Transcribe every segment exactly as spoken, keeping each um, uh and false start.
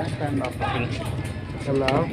Stand up. Hello.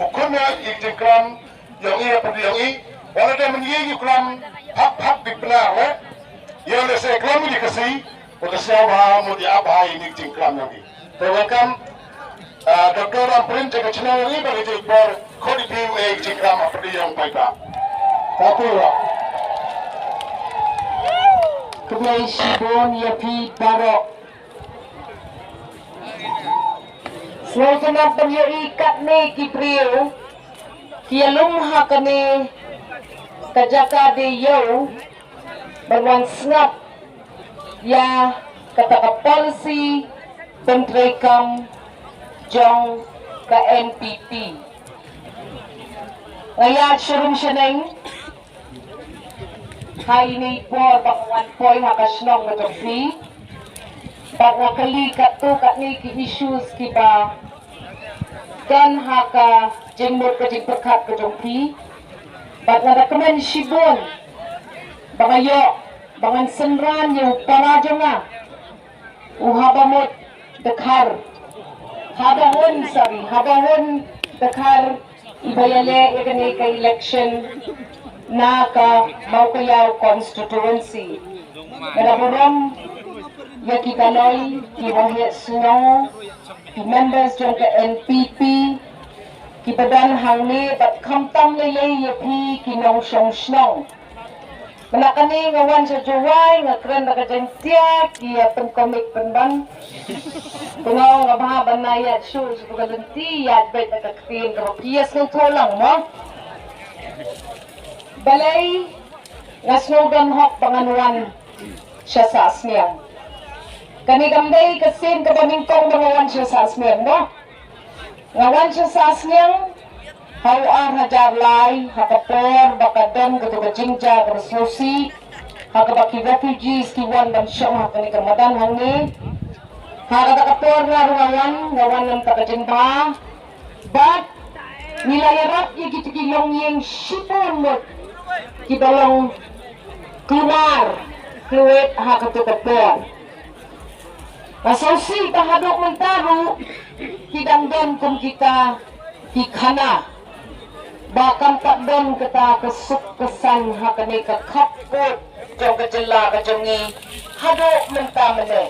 Hukum ya iktikram yang iya pun yang i, wala da men ye yu klam hap hap di pnar we. Ya le se klam di kasi, uta sia wa mu di abha ini jing klam yang i. To welcome, uh, Doctor Ampareen te ka channel yang i bagi jing bor khodi pi u e jing klam apa di yang pai pa. Satu ya. Khublei shibun ya phi baroh. Sngewtynnat ban ïohi katne ki briew ki ïalum ha kane ka jaka de ïew ban wan sngap ïa kata ka policy ban treikam jong ka N P P. Nga ïa shurum shaneng ha ini i por ba nga wan poi ha ka shnong ka jong phi. Ba nga kylli katto katne ki issues kiba don ha ka jingmut ka jingpyrkhat ka jong phi. Ba nga da kmen shibun ba nga ïoh ba ngan synran ïa u para jong nga. U Habamut Dkhar. Habahun, sorry, Habahun Dkhar, iba ïaleh ïa kane ka election na ka Mawkaiaw constituency. Nga da burom ïa ki Daloi, ki waheh shnong, ki members jong ka N P P, kiba don hangne bad khamtam lei lei ïa phi ki nongshong shnong. Mynta kane nga wan sha Jowai, nga kren da ka Jaiñtia, ki ïa pynkomik pynban. Kumno nga bha ban ïaid shuh sha ka lynti, ïaid beit da ka ktien kaba phi ïa sngewthuh lang mo. Balei nga sngew don hok ba ngan wan sha Sahsniang. Kane kam dei ka sien kaba nyngkong ba nga wan sha Sahsniang mo. Nga wan sha Sahsniang ha u ar hajar lai, ha ka por ba ka don kato ka jingjia kaba sngewsih, ha kaba ki refugees ki wan ban shong ha kane ka madan hangne. Ha kata ka por nga ruh nga wan, nga wan na kata ka jingbha. Bad ngi la ïarap ïa kita ki longïing shibun mut kiba long khlawar khlawit ha kato ka por. Nga sngewsih ba haduh mynta ruh ki dang don kum kita ki khana. Ba kam pat don kata ka suk ka saiñ ha kane ka khappud jong ka jylla ka jong ngi haduh mynta mynne.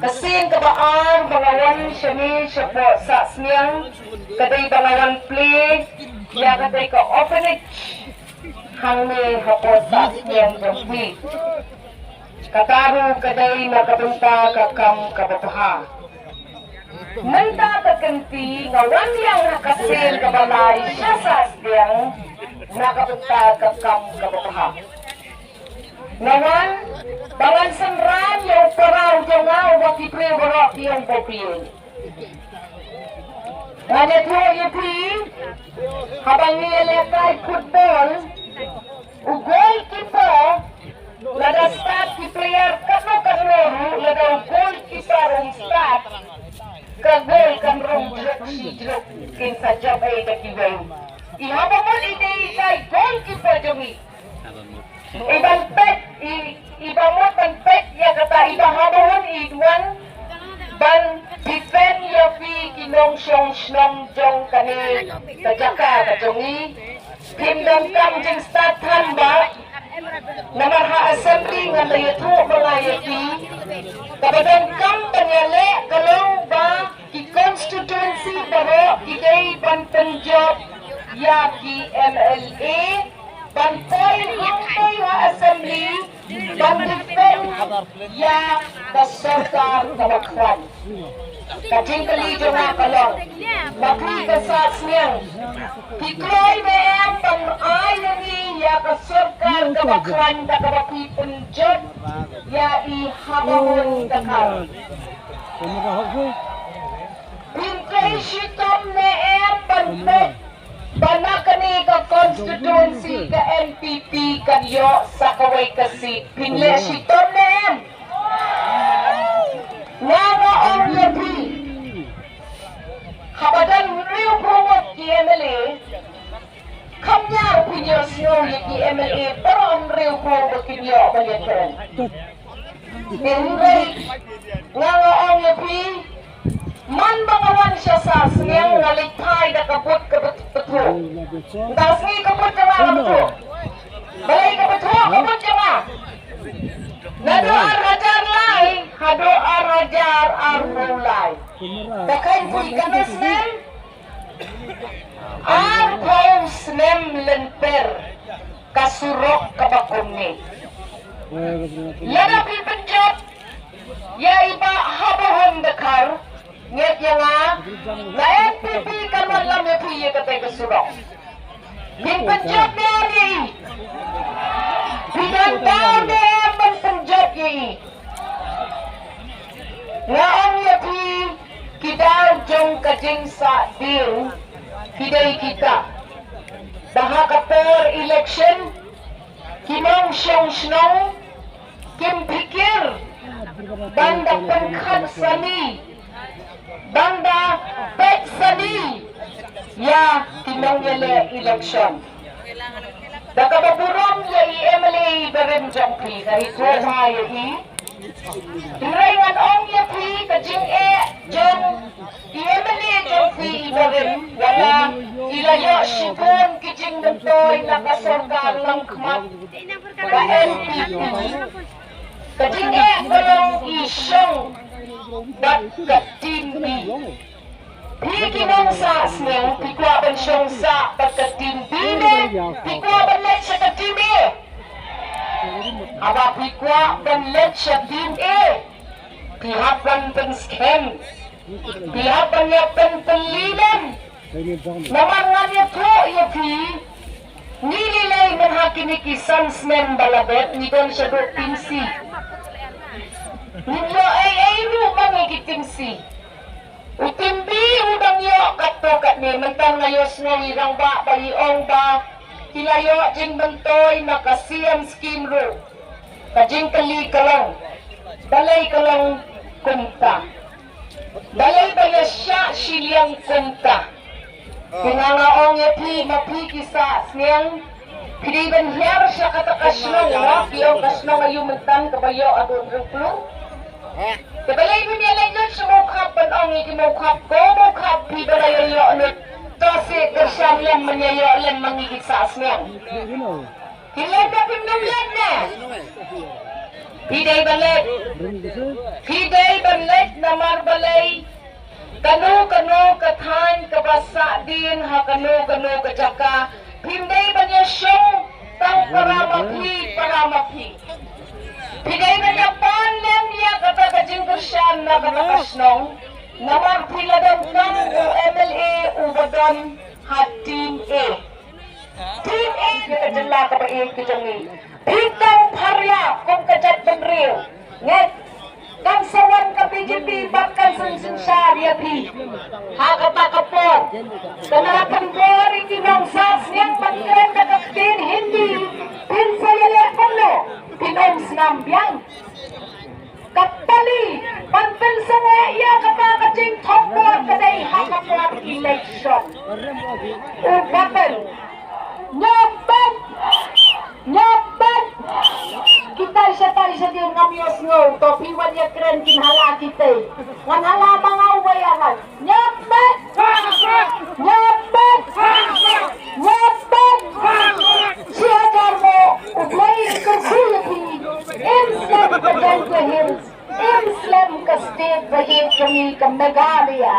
Ka sien kaba ar ba nga wan shane shapoh Sahsniang ka dei ba nga wan plie ïa ka dei ka orphanage hangne hapoh Sahsniang jong phi. Kata ruh ka dei na ka bynta ka kam kaba bha. Mynta ka kynti nga wan ïa ka sien kaba lai sha Sahsniang na ka bynta ka kam kaba bha. Nga wan ba ngan synran ïa u para u jong nga uba ki briew baroh ki ong ba phi. Nga ïathuh ïa phi haba ngi ïalehkai football, u goalkeeper lada start ki player katno katno ruh, lada u goalkeeper um start, ka goal kan rung jruk shi jruk, kin sa jop ei da kiwei. I haba mut i dei i goalkeeper jong ngi. I ban peit, i, i ba mut ban peit ïa kata, i ba haba hun i wan ban defend ïa phi ki nongshong shnong jong kane ka jaka ka jong ngi. Phim donkam jingstad than ba namar ha assembly ngan da ïathuh ba nga ïa phi. Kaba donkam ban ïaleh ka long ba ki constituency baroh ki dei ban pynjop ïa ki M L A ban poi hangtei ha assembly ban defend ïa ka sorkar kaba khlaiñ. Ka jingkylli jong nga ka long, ma phi ka Sahsniang, phi kloi ne em ban ai ïa ngi ïa ka sorkar kaba khlaiñ da kaba phi pynjop ïa i Habahun Dkhar? Phin trei shitom ne em ban peit ba na kane ka constituency ka N P P kan ïoh sa kawei ka seat? Phin leh shitom ne em? Nga nga ong ïa phi, haba don hynriewphew ngut ki M L A, kham ïar phi ïohsngew ïa ki M L A baroh hynriewphew ba kin ïoh ban ïakren. Hynrei nga nga ong ïa phi, man ba nga wan sha Sahsniang nga leit phai da ka vote kaba phyndai. Nga sngew ka vote kaba phyndai. Balei kaba phyndai ka vote kaba? Naduh ar hajar lai haduh ar hajar arphew lai. Te kheiñ phi katno snem? Arphew snem lynter ka surok kaba kumne. Lada phi pynjop ïa i Bah Habahun Dkhar, ngeit ïa nga, la N P P kan wanlam ïa phi ïa kata ka surok. Phin pynjop ne em ïa i? Phi don daw ne em ban pynjop ïa i? Nga ong ïa phi, ki daw jong ka jingsahthied ki dei kita. Ba ha ka por election ki nongshong shnong kim phikir ban da pynkhot sani, ban da peit sani ïa ki nongïaleh election. Da kaba burom ïa i M L A barim jong phi, ka hi ko ba ïa i. Hynrei ngan ong ïa phi, ka jingeh jong i M L A jong phi i barim, wala i la ïoh shibun ki jingmyntoi na ka sorkar langkhmat ka N P P. Ka jingeh ka long i shong bad ka team B. Phi ki nongsah sniang, phi kwah ban shong sah bad ka team B ne phi kwah ban leit sha ka team A? Haba phi kwah ban leit sha team A, phi hap ban pynskhem, phi hap ban ïa pynpylli lem. Namar ngan ïathuh ïa phi, ngi lei lei mynha kine ki san snem ba la dep ngi don shaduh team C. Ngim ïoh ei ei ruh ma ngi ki team C. U team B u dang ïoh katto katne, mynta nga ïohsngew i rangbah ba i ong ba ki la ïoh jingmyntoi na ka C M scheme ruh. Ka jingkylli ka long, balei ka long kumta? Balei ba ïa shah shiliang kumta? Te nga nga ong ïa phi, ma phi ki sah sniang, phi dei ban hiar sha kata ka shnong, ki ong ka shnong aïu mynta kaba ïoh haduh hynriew klur? Te balei phim ïaleit lut sha Mawkhap ban ong ïa ki Mawkhap, ko Mawkhap phi ba la ïoh lut, to se kyrshan lem ban ïa ïoh lem ma ngi ki sah sniang. Phi leit ne phim nym leit ne? Phi dei ban leit. Phi dei ban leit namar balei? Kano kano ka thaiñ kaba sahdien ha kano kano ka jaka, phim dei ban ïa shong tang para ma phi, para ma phi. Phi dei ban ïa pan lem ïa kata ka jingkyrshan na kata ka shnong. Namar phi la donkam u M L A uba don ha team A. Team A ïa ka jylla kaba ïeit ka jong ngi. Phi tang pharia kum ka jaitbynriew. Ngeit, kan sa wan ka B J P bad kan sa synshar ïa phi ha kata ka por. Kan ïa pynbor ïa ki nongsah sniang ban kren da ka ktien Hindi. Phin sa ïaleh kumno? Phin ym snam biang. Ka pali ban pynsangeh ïa kata ka jingthombor ka dei ha ka por election. U Bapen, ñiah bet, ñiah bet. Kitai shatai shadien ngam ïohsngew, to phi wan ïakren kin hala kitai. Ngan hala ma nga uwei arai. Ñiah bet! Ñiah bet! Ñiah bet! Shi hajar mo, U Blei un kyrkhu ïa phi. Im slem ka jong ka him. ka state ba ïeit jong ngi ka Meghalaya.